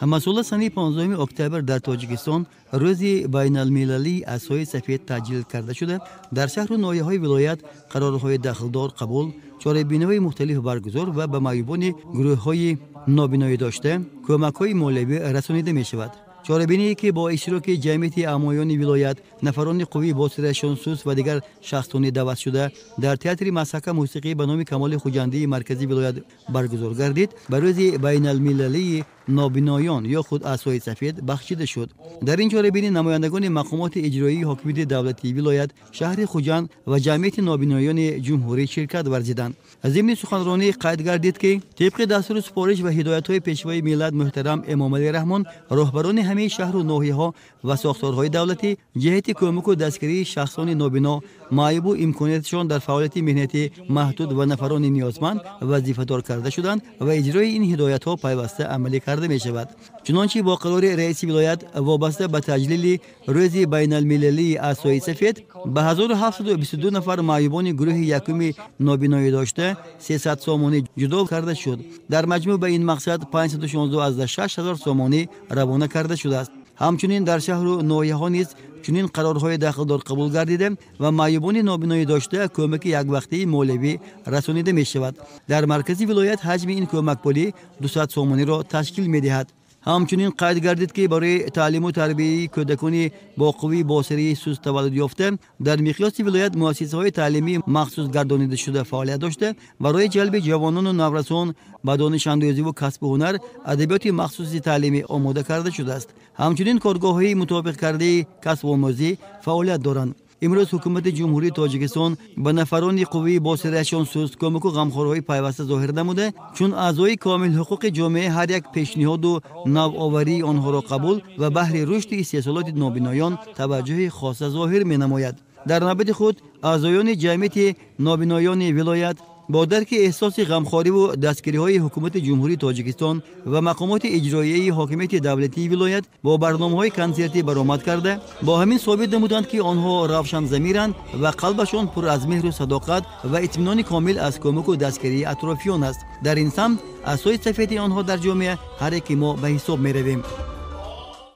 Ҳамасола санаи 15 октябр дар Тоҷикистон рӯзи байналмилалии асои сафед таҷлил карда шуда, дар шаҳру ноҳияҳои вилоят қарорҳои дахлдор қабул, чорабиниҳои мухталиф баргузор ва ба маъюбони гурӯҳҳои нобиноӣ дошта кӯмакҳои молиявӣ расонида мешавад. Чорабиние ки бо иштироки ҷамъияти аъмоёни вилоят, нафарони қуввии босираашон суст ва дигар шахсони даъватшуда дар театри масҳака мусиқӣ ба номи Камоли Хуҷандии маркази вилоят баргузор гардид, ба рӯзи байналмилалии нобиноён ё худ асои сафед бахшида шуд. Дар ин чорабинӣ намояндагони мақомоти иҷроии ҳокимияти давлатии вилоят, шаҳри Хуҷанд ва ҷамъияти нобиноёни ҷумҳурӣ ширкат варзиданд. Зимни суханронӣ қайд гардид, ки тибқи дастуру супориш ва ҳидоятҳои пешвои миллат муҳтарам Эмомалӣ Раҳмон, роҳбарони ҳамаи шаҳру ноҳияҳо ва сохторҳои давлатӣ ҷиҳати кӯмаку дастгирии шахсони нобино, маъюбу имконияташон дар фаъолияти меҳнатӣ маҳдуд ва нафарони ниёзманд вазифадор карда шуданд ва иҷрои ин ҳидоятҳо пайваста амалӣ карда мешавад. Чунончи бо қарори раиси вилоят вобаста ба таҷлили рӯзи байналмилалии асои сафед ба 1722 нафар маъюбони гурӯҳи якуми нобиноӣ дошта 300 сомонӣ ҷудо карда шуд. Дар маҷмӯъ ба ин мақсад 516,6 ҳазор сомонӣ равона карда шудааст. Ҳамчунин дар шаҳру ноҳияҳо низ чунин қарорҳои дахлдор қабул гардида ва маъюбони нобиноӣ дошта кӯмаки яквақтии молиявӣ расонида мешавад. Дар маркази вилоят ҳаҷми ин кӯмакпулӣ 200 сомониро ташкил медиҳад. Ҳамчунин қайд гардид, ки барои таълиму тарбияи кӯдакони бо қуввии босирии суст таваллуд ёфта дар миқёси вилоят муассисаҳои таълимӣ махсус гардонида шуда фаъолият дошта, барои ҷалби ҷавонону наврасон ба донишандӯзиву касбу ҳунар адабиёти махсуси таълимӣ омода карда шудааст. Ҳамчунин коргоҳҳои мутобиқкардаи касбомӯзӣ фаъолият доранд. Имрӯз ҳукумати Ҷумҳурии Тоҷикистон ба нафарони қуввии босираашон суст кӯмаку ғамхорҳои пайваста зоҳир намуда, чун аъзои комилҳуқуқи ҷомеа ҳар як пешниҳоду навоварии онҳоро қабул ва баҳри рушди истеҳсолоти нобиноён таваҷҷӯҳи хоса зоҳир менамояд. Дар навбати худ аъзоёни ҷамъияти нобиноёни вилоят бо дарки эҳсоси ғамхориву дастгириҳои ҳукумати Ҷумҳурии Тоҷикистон ва мақомоти иҷроияи ҳокимияти давлатии вилоят бо барномаҳои консертӣ баромад карда, бо ҳамин собит намуданд, ки онҳо равшанзамиранд ва қалбашон пур аз меҳру садоқат ва итминони комил аз кӯмаку дастгирии атрофиён аст. Дар ин самт асои сафеди онҳо дар ҷомеа ҳар яки мо ба ҳисоб меравем.